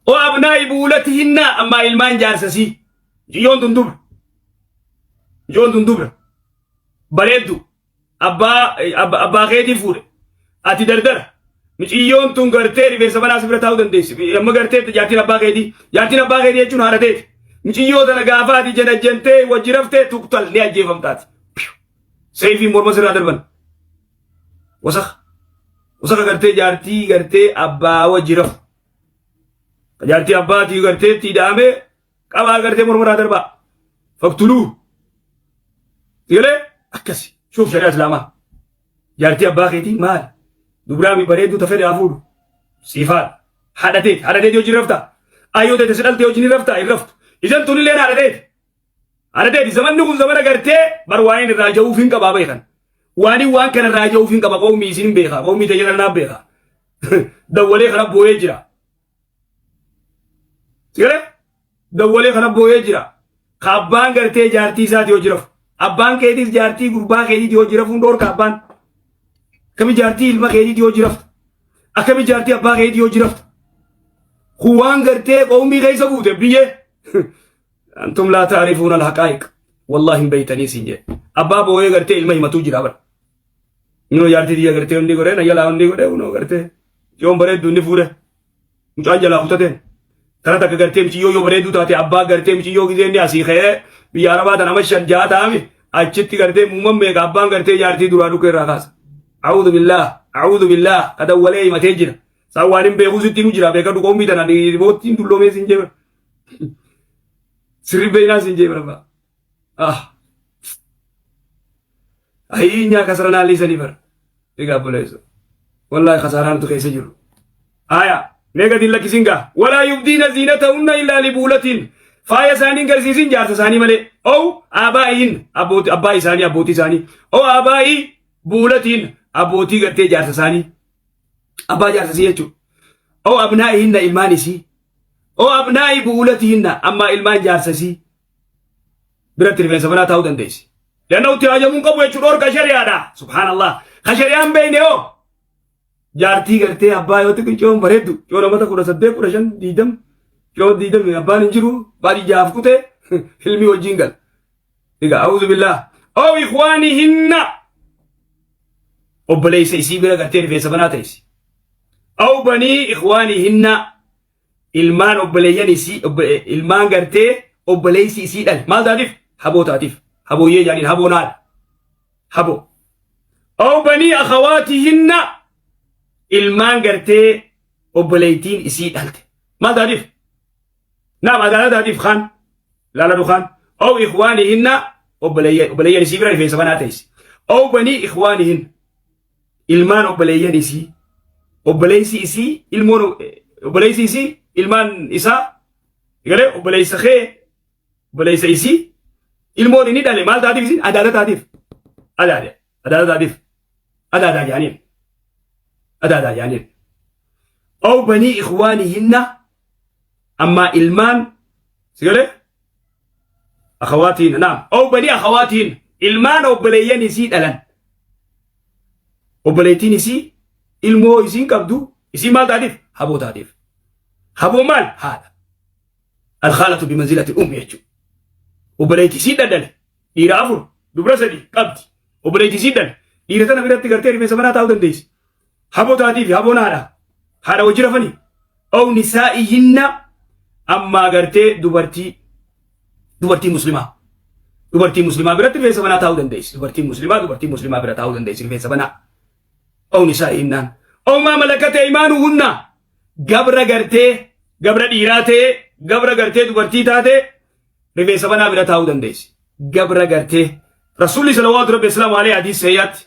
O abnaa'i buulatihinna ammaa ilmaan jaarsasii. Mucayyoon tun dubra. Mucayyoon tun dubra. Bareeddu. Abbaa abbaa keetii fuudhe. Ati dardara. Mucayyoon tun gartee rifeensa manaa si bira taa'uu dandeessi. Amma gartee jaartiin abbaa keetii. Jaartiin abbaa keetii jechuun haadha teeti. Mucayyoo tana gaafa ati janajjantee wajji raftee tuqtal ni ajjeefamtaati. Seefiin morma sirraa darban. Wasaka. Wasaka gartee jaartii gartee abbaa wajji rafu. Jaartii abbaatii gartee itti hidhaamee qabaa gartee morma irraa darbaa. Faktuluu. Sigalee akkasi. Shuuf shari'aa islaamaa. Jaartii abbaa keetii maali? Dubraami bareedduu ta fedhe haa fuudhu. Siifaadha. Haadha teeti. Haadha teeti hojii raftaa. Ayyoo teete si dhalte hojii ni raftaa hin raftu. Isan tunillee haadha teeti. Haadha teeti zamanni kun zamana gartee bar waa'een irraa ja'uuf hin qabaa beekan. Waani waan kana irraa ja'uuf hin qaba qawmii isin hin beeka. Qawmii ta'e naaf beeka. Dawwalee kana booyee jira. Sigalee? Dawwalee kana booyee jira. Ka abbaan gartee jaartii isaati hojii rafu. Abbaan keetiis jaartii gurbaa keetiiti hojii rafuun dhoorka abbaan. Akkami jaartii ilma keetiiti hojii rafta. Akkami jaartii abbaa keetiiti hojii rafta. Kun waan gartee qawmii keessa guute biyyee. Antum laa ta'rifuuna al-haqaa'iq. Wallaahi hin beeytanii siin jedhe. Abbaa booyee gartee ilma himatuu jira bara. Inni jaartii tiyya gartee hundi godhee na jalaa hundi godhee hunoo gartee. Yoon bareeddu inni fuudhe. Mucaan jalaa kutateen. Tana takka gartee muciyyoo yoo bareedduu taate abbaa gartee muciyyoo gizee inni asii ka'ee biyya arabaa tana nama shan ja'a ta'ami achitti gartee muuman meeqa abbaan gartee jaartii duraa dhukkee irraa kaasa. A'uudhu billaah a'uudhu billaah kadawwalee himatee jira. Saan waan hin beekuu sitti himu jira beekadhu qoomii tana moottiin dulloomee siin jee. Sirri beeynaa siin jee bara. Ah. Ayii nyaa kasara naalii sanii bara. Egaa obboleessa. Wallaahi kasaaraan nuti keessa jiru. Aya mee gadi hin lakkisin gaa. Walaa yubdiina ziinatahunna illaa libuulatiin. Faaya isaanii hin garsiisin jaarsa isaanii malee. Ow aabaa'iin abbootii abbaa isaanii abbootii isaanii. Ow aabaa'ii buulatiin abbootii gartee jaarsa isaanii. Abbaa jaarsa isii jechuudha. Ow abnaa'ihinna ilmaan isii. Ow abnaa'i buulatihinna ammaa ilmaan jaarsa isii. Biratti rifeensa banaa taa'uu dandeessi. Lanna itti hajamuun qabu jechuudha dhorka shari'aadha. Subhaanallah. Ka shari'aan beekne hoo? Jaartii gartee abbaa yoo xiqqoo coon bareeddu coon amata 18 15 20 coon 20 abbaan hin jiru baadii jahaaf kutee ilmi wajjin gala. Egaa a'uudhu billaah. Oo ikwaanihinna. Obboleessa isii bira gartee rifeensa banaa ta'isi. Aw banii ikwaanihinna. Ilmaan obboleeyyan isii ilmaan gartee obboleessi isii dhale maal taatiif haboo taatiif habooyyee jaaniin haboo naadha haboo aw banii akhawaatihinna ilmaan gartee obboleeytiin isii dhalte maal taatiif naam adaala taatiif kaan laala dukaan aw ikhwaanihinna obboleeyyan isii bira rifeensa banaa ta'isi aw banii ikhwaanihinna ilmaan obboleeyyan isii obboleessi isii ilmoon obboleessi isii ilmaan isaa galee obboleessa kee obboleessa isii ilmoon inni dhale maal taatiif isin adaada taatiif adaada adaada taatiif adaadaa jaaniin adaadaa jaaniin aw banii ikhwaanihinna ammaa ilmaan si galee Akhawaatiina naam. Aw banii akhawaatiina ilmaan obboleeyyan isii dhalan. Obboleettiin isii ilmoo isiin qabdu isii maal taatiif? Haboo taatiif. Haboo maal? Haadha. Alkhaalatu bimanzilati ummi jechuudha. Obboleettii isii dhadhale dhiira afur dubra sadi qabdi. Obboleettii isii dhale dhiira tana biratti gartee rifeensa manaa taa'uu dandeessi. Haboo taatiif haboon haadha. Haadha wajji rafanii. Aw nisaa'ihinna ammaa gartee dubartii dubartii muslimaa. Dubartii muslimaa biratti rifeensa banaa taa'uu dandeessi. Dubartii muslimaa dubartii muslimaa bira taa'uu dandeessi rifeensa banaa. Aw nisaa'ihinnaan. Aw maa malakate aymaanuhunna gabra gartee gabra dhiiraa ta'ee gabra gartee dubartii taatee rifeensa banaa bira taa'uu dandeessi. Gabra gartee Rasuulli salawaatu rabbi islaamu alayhi hadiis seeyyaatti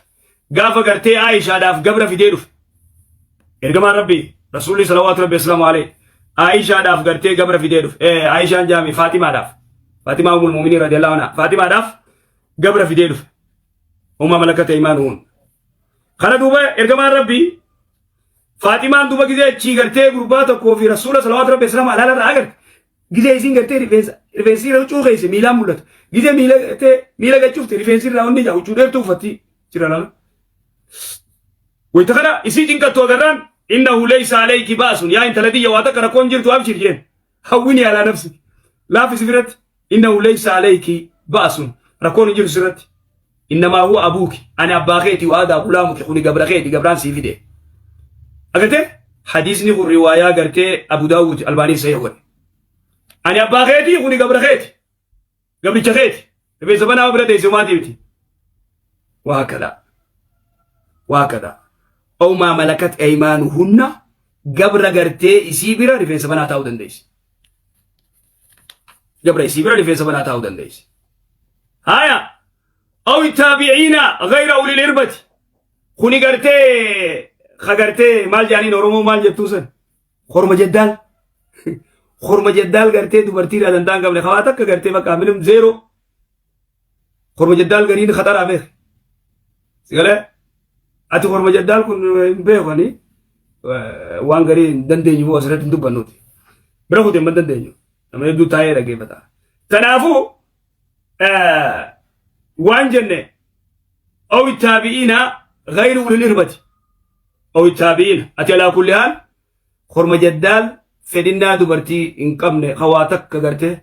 gaafa gartee Aayishaadhaaf gabra fidee dhufe. Ergamaan rabbi Rasuulli salawaatu rabbi islaamu alayhi Aayishaadhaaf gartee gabra fidee dhufe. Aayishaan jaami Faatimaadhaaf. Faatimaa umul muuminiin radiyallahu anha. Faatimaadhaaf gabra fidee dhufe. Umma malakata imaanuhun. Kana duuba ergamaan rabbi Faatimaan duuba gizee achii gartee gurbaa tokkoo fi Rasuula salawaatu rabbi islaamu alayhi irraa agarte. Gizee isiin gartee rifeensa rifeensi irra huccuu keessa miilaan mul'ata. Gizee miila gartee miila gachuufte rifeensi irraa hundi jaa huccuu dheertuu uffatti jira lala. Wayita kana isii cinqattu agarraan Innahu laysa alayki ba'sun, yaa intala tiyya, waa takka rakkoon jirtu, abshir jeen. Hawwini alaa nafsi, laaffisi biratti. Innahu laysa alayki ba'sun, rakkoon hin jirtu sirratti. Innamaa huwa abuuki, ani abbaa keeti, wa haadhaa gulaamuki, kuni gabra keeti, gabraan sii fide. Agartee, hadiisni kun riwaayaa gartee Abu Daawud, Albaanii sahih godhe. Ani abbaa keeti, kuni gabra keeti, gabricha keeti, rifeensa banaa bira teesse maatii miti. Waa waa kada aw maa malakat aymaanuhunna, gabra gartee isii bira rifeensa banaa taa'uu dandeessi. Gabra isii bira rifeensa banaa taa'uu dandeessi. Haya, aw taabi'iina gayra ulil irbati, kuni gartee ka gartee maal jaaniin, Oromoo maal jettuu san, horma jeddaal, horma jeddaal gartee dubartii irraa danda'an qabne kawaa takka gartee bakka minimum zero. Horma jeddaal gariin khaxaraa beek sigalee. Ati horma jeddaal kun hin beekani, waan garii hin dandeenyu moo asirratti hin dubbannuuti bira kutee hin dandeenyu, nama hedduu taa'ee dhaggeeffata. Kanaafuu waan jenne, aw taabi'iina gayru ulil irbati aw taabi'iina. Ati alaa kulli haal horma jeddaal fedhinnaa dubartii hin qabne, hawaa takka gartee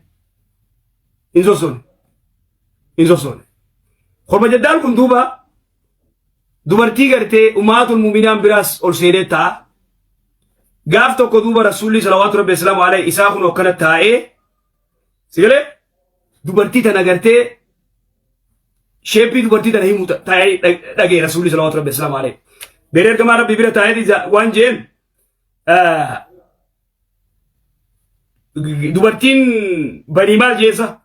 hin sossoone, hin sossoone. Horma jeddaal kun duuba dubartii gartee ummaatul mu'minaan biraas ol seenee ta'a. Gaaf tokko duuba Rasuulli salawaatu rabbi islaamu alayhi isaa kun akkana taa'ee, sigalee dubartii tana gartee shape dubartii tana himu taa'ee dhagee Rasuulli salawaatu rabbi islaamu alayhi. Beeree ergamaa rabbi bira taa'ee waan jeen, dubartiin banii maal jeessa,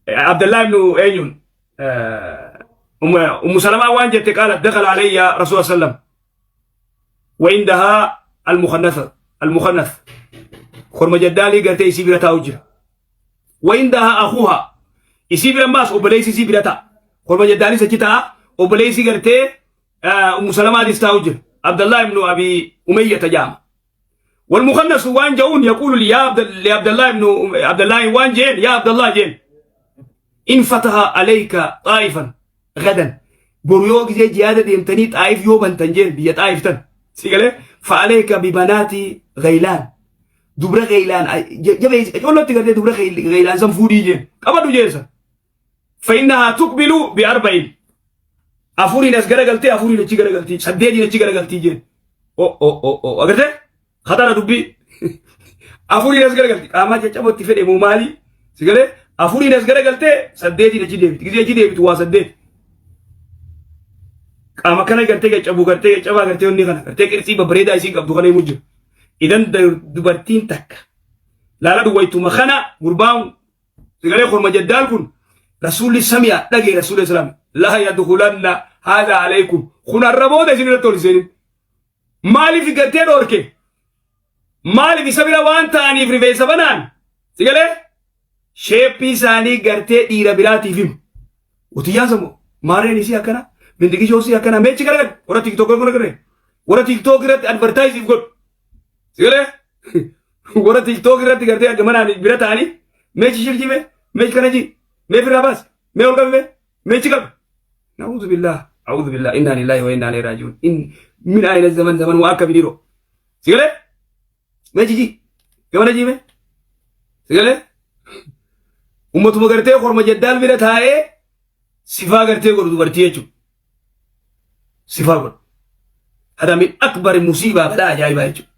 Abdallah ibnu eenyuun, Ummu Salamaa waan jette, qaalat dakhala alayya Rasuul sallam wa indahaa al-mukhannath, al-mukhannath korma jaddaalii gartee isii bira taa'u jira, wa indahaa akhuha, isii bira maas obboleessi isii bira ta'a, korma jaddaalii achi ta'a, obboleessi gartee Ummu Salamaatis taa'u jira, Abdallah ibnu Abi Umayyata jaama. والمخنث وان جاون يقول لي يا عبد لعبد الله ابن عبد الله، وان جين يا عبد الله جين، إن فتح عليك طائفا غدا، boru yoo gisee jihaada deemtanii Xaayif yoo bantan jeen, biyya Xaayif tan si galee, فعليك ببنات غيلان، dubra Geylaan jabeessi collotti gartee dubra Geylaan san fuudhii jeen, qabadhu jeensa. فإنها تقبل بأربع، afuriin as garagaltee, afuriin achi garagaltii, saddeetiin achi garagaltii jeen. O o o o, agartee, khatara dubbii. Afuriin as garagalti, qaamaa caccabootti fedhe moo maali, si galee, afuriin as garagaltee saddeetiin achi deebiti. Gisee achi deebitu waa saddeet. Qaama kana gartee caccabuu, gartee caccabaa, gartee onni kana gartee qirtsii babbareedaa isiin qabdu kana himu jiru. Idan dubartiin takka laala duwwaytuma kana gurbaan, sigalee, korma jaddaal kun Rasuulli sami'a dhagee Rasuulli islaam, لا يدخلن هذا عليكم, kun arraboota isin irratti ol seenin. Maaliif gartee dhoorke? Maaliif? Isa bira waan ta'aniif rifeensa banaan, sigalee, shape isaanii gartee dhiira biraatiif himu. Utiyyaan sammuu maarreen isii akkana, bindigishoo isii akkana, meechi gargar warra TikTok gargar, warra TikTok irratti advertise godhu, sigalee, warra TikTok irratti gartee akka manaan bira ta'anii meechi shirjime, meechi kana ji, mee firraa baas, mee ol qabime, meechi qabe. نعوذ بالله، أعوذ بالله، إنا لله وإنا إليه راجعون. إن من أين الزمن زمن وأكا بديرو، sigalee, meechi ji gamana jiime, sigalee, ummatuma gartee korma jeddaal bira taa'ee sifaa gartee godhu dubartii jechuudha. Sifaa godhu. هذا من أكبر مصيبة, balaa ajaa'ibaa jechuudha.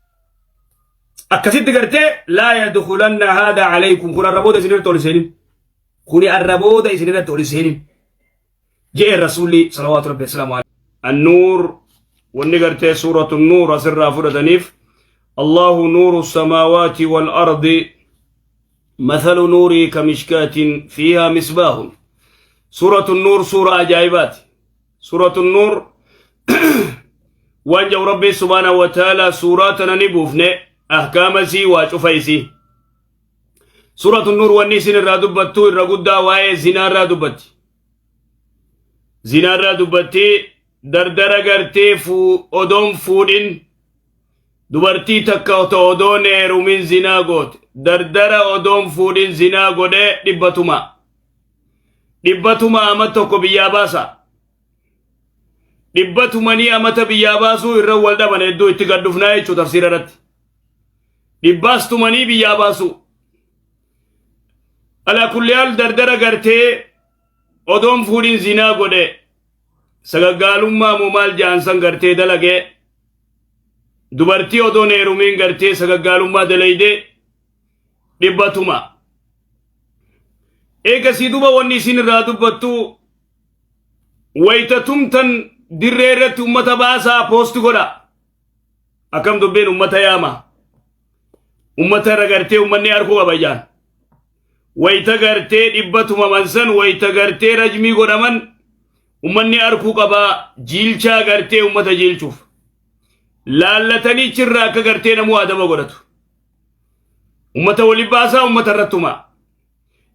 Akkasitti gartee لا يدخلن هذا عليكم, kun arraboota isin irratti ol seenin. Kuni arraboota isin irratti ol seenin. Jee Rasuulli salawaatu rabbi salaamu alayhi. النور, wanni gartee suuratu Nuur asirraa fudhataniif, الله نور السماوات والأرض مثل نوره كمشكاة فيها مصباح. سورة النور سورة ajaa'ibaati. سورة النور waan jedhu, Rabbi سبحانه وتعالى suuraa tana ni buufne ahkaama isii waa cufa isii. سورة النور wanni isin irraa dubbattu irra guddaa waa'ee zinaa irraa dubbatti. Zinaa irraa dubbatti, dardara gartee odoon fuudhin dubartii takka otoo odoon heerumin zinaa goote, dardara odoon fuudhin zinaa godhee 100. 100 ama tokko biyyaa baasa. Dhibba tumanii amata biyyaa baasuu irra wal dhaban hedduu itti gad dhufnaa jechuu tafsiira irratti. Dhibbaas tumanii biyyaa baasuu. Alaa kulli haal dardara gartee odoon fuudhiin zinaa godhe sagaggaalummaa moo maal ja'an san gartee dalagee dubartii odoon heerumiin gartee sagaggaalummaa dalaydee dhibba tuma. Eegasii duba wanni isin irraa dubbattu wayta tumtan dirree irratti ummata baasaa poosti godha. Akkam dubbiin ummata yaama. Ummata irra gartee ummanni arkuu qaba ijaan. Wayta gartee dhibba tumaman san wayta gartee rajmii godhaman ummanni arkuu qaba jiilchaa gartee ummata jiilchuuf. Laallatanii chirraa akka gartee namuu adaba godhatu. Ummata wali baasaa ummata irratti tumaa.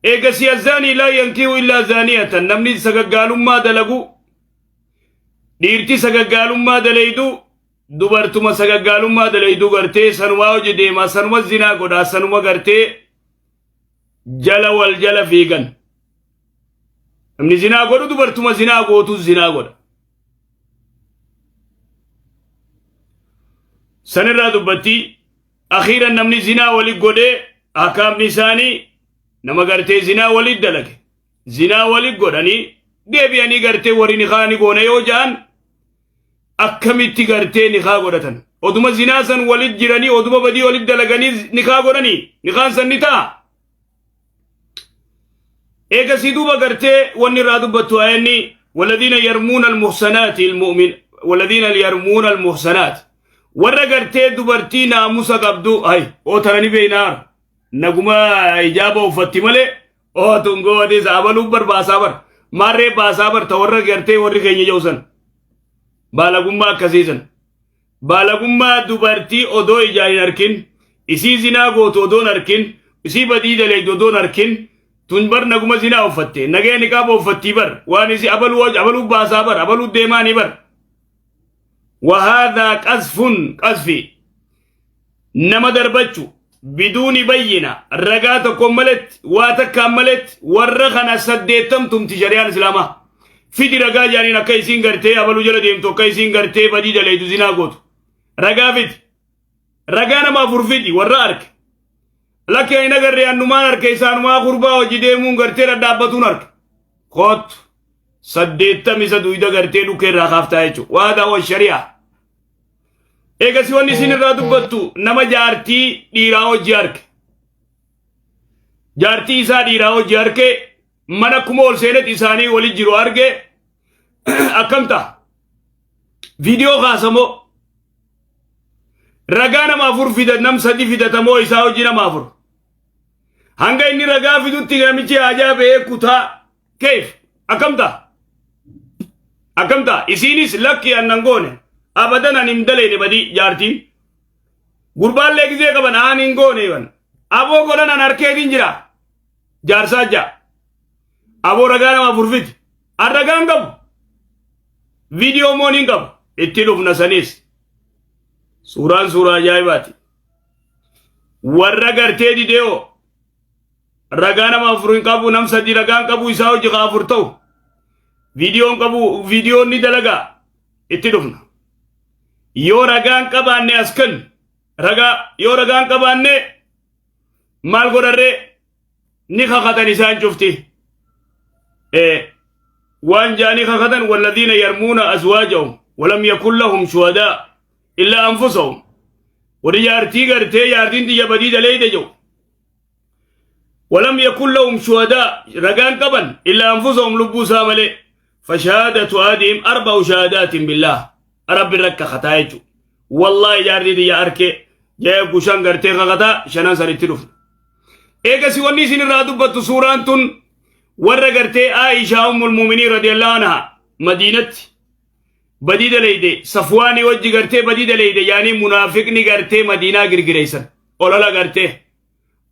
Eegasii azzaanii laa yankihu illaa zaaniyatan namni sagaggaalummaa dalagu dhiirti sagaggaalummaa dalaydu dubartuma sagaggaalummaa dalaydu gartee sanumaa hojii deemaa sanuma zinaa godhaa sanuma gartee jala wal jala fiigan. Namni zinaa godhu dubartuma zinaa gootu zinaa godha. Sanirraa dubbatti akhiiran namni zinaa wali godhee akaamni isaanii nama gartee zinaa wali dalage zinaa wali godhanii deebi'anii gartee warri nikaa ni goona yoo ja'an akkamitti gartee nikaa godhatan oduma zinaa san walit jiranii oduma badii walit dalaganii nikaa godhanii nikaan san ni ta'a. Eegasii duuba gartee wanni irraa dubbattu ayanni waladiina yarmuuna almuhsanaati almu'min waladiina yarmuuna almuhsanaat warra gartee dubartii naamusa qabdu hay oo tana ni beeynaar naguma hijaaba uffatti malee oo tun gootee abaluu bar baasaa bar maarree baasaa bar ta warra gartee warri keenya jedhu san baalagummaa akkasiisan Baalagummaa dubartii odoo ijaan hin arkin, isii zinaa gootu odoo hin arkin, isii badii dalaydu odoo hin arkin, tun bar naguma zinaa uffatte, nagaya niqaaba uffattii bar, waan isii abaluu abaluu baasaa bar, abaluu deemaanii bar. Wahaadhaa qazfun qazfi nama darbachu biduuni bayyina ragaa tokkoon maletti waa takkaan maletti warra kana saddeettamtumti shari'aan islaamaa fidi ragaa jaaniin akka isiin gartee abaluu jala deemtu akka isiin gartee badii daleeydu zinaa gootu ragaa fidi ragaa nama afur fidi warra arke lakki hin agarree annumaan arke isaanumaa gurbaa hojii deemuun gartee dhadhaabbatuun arke koottu saddeettam isa duyda gartee dhukkee irraa kaaftaa jechuudha waadaa wa shari'aa Eegasi wanni isin irraa dubbattu nama jaartii dhiiraa hojii arke. Jaartii isaa dhiiraa hojii arke mana kuma ol seenetti isaanii wali jiru arge akkam ta'a? Viidiyoo kaasamoo? Ragaa nama afur fida nam sadi fidatamoo isaa hojii nama afur? Hanga inni ragaa fidutti namichi haajaa ba'ee kutaa keef akkam ta'a? Akkam ta'a? Isiinis lakki annan goone abadan an hin daleene badii jaartiin. Gurbaallee gizee qaban aan hin goone ban. Aboo godhan an harkeetiin jira. Jaarsaa ja'a. Aboo ragaa nama afur fidi. An ragaa hin qabu. Viidiyoo moon hin qabu. Itti dhufna saniis. Suuraan suuraa ajaa'ibaati. Warra gartee dideeoo ragaa nama afur hin qabu nam sadi ragaa hin qabu isaa hojii ka afur ta'u viidiyoon qabu viidiyoon ni dalagaa itti dhufna yoo ragaa hin qabaanne as kennu ragaa yoo ragaa hin qabaanne maal godharree ni kakatan isaan cufti waan jaanii kakatan walladhiina yarmuuna azwaajahum walam yakun lahum shuhadaa illaa anfusahum warri jaartii gartee jaartiin tiyya badii daleeyde jedhu walam yakun lahum shuhadaa ragaan qaban illaa anfusahum lubbuu isaa malee fashahaadatu ahadihim arba'u shahaadaatin billaah rabbi irra kakataa jechuudha wallaahi jaartii tiyya arkee jee gushan gartee kakataa shanan sanitti dhufna eegasi wanni isin irraa dubbattu suuraan tun warra gartee Aishaa ummul muuminiin radiyallahu anha madiinatti badii daleyde safwaanii wajji gartee badii daleyde yaanii munaafiqni gartee madiinaa girgireessan olola gartee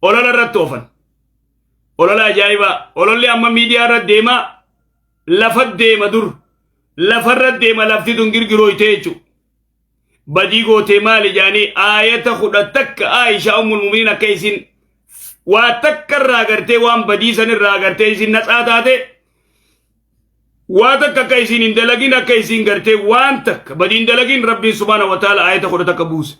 olola irratti oofan olola ajaa'ibaa ololli amma miidiyaa irra deema lafa deema dur lafarra deema lafti tun girgirooyte jechuudha badii gootee maali jaanii aayata kudha takka Aishaa ummul muuminiin akka isin waa takka irraa gartee waan badii san irraa gartee isin natsaa taate Waa takka akka isiin hin dalagin, akka isiin gartee waan takka badi hin dalagin, Rabbiin subhaana wa ta'ala ayata 11 buuse.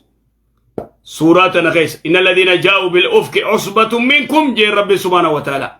Suuraa tana keessa, inna alladhiina jaa'u bil ufki usbatun minkum jeen Rabbiin subhaana wa ta'ala.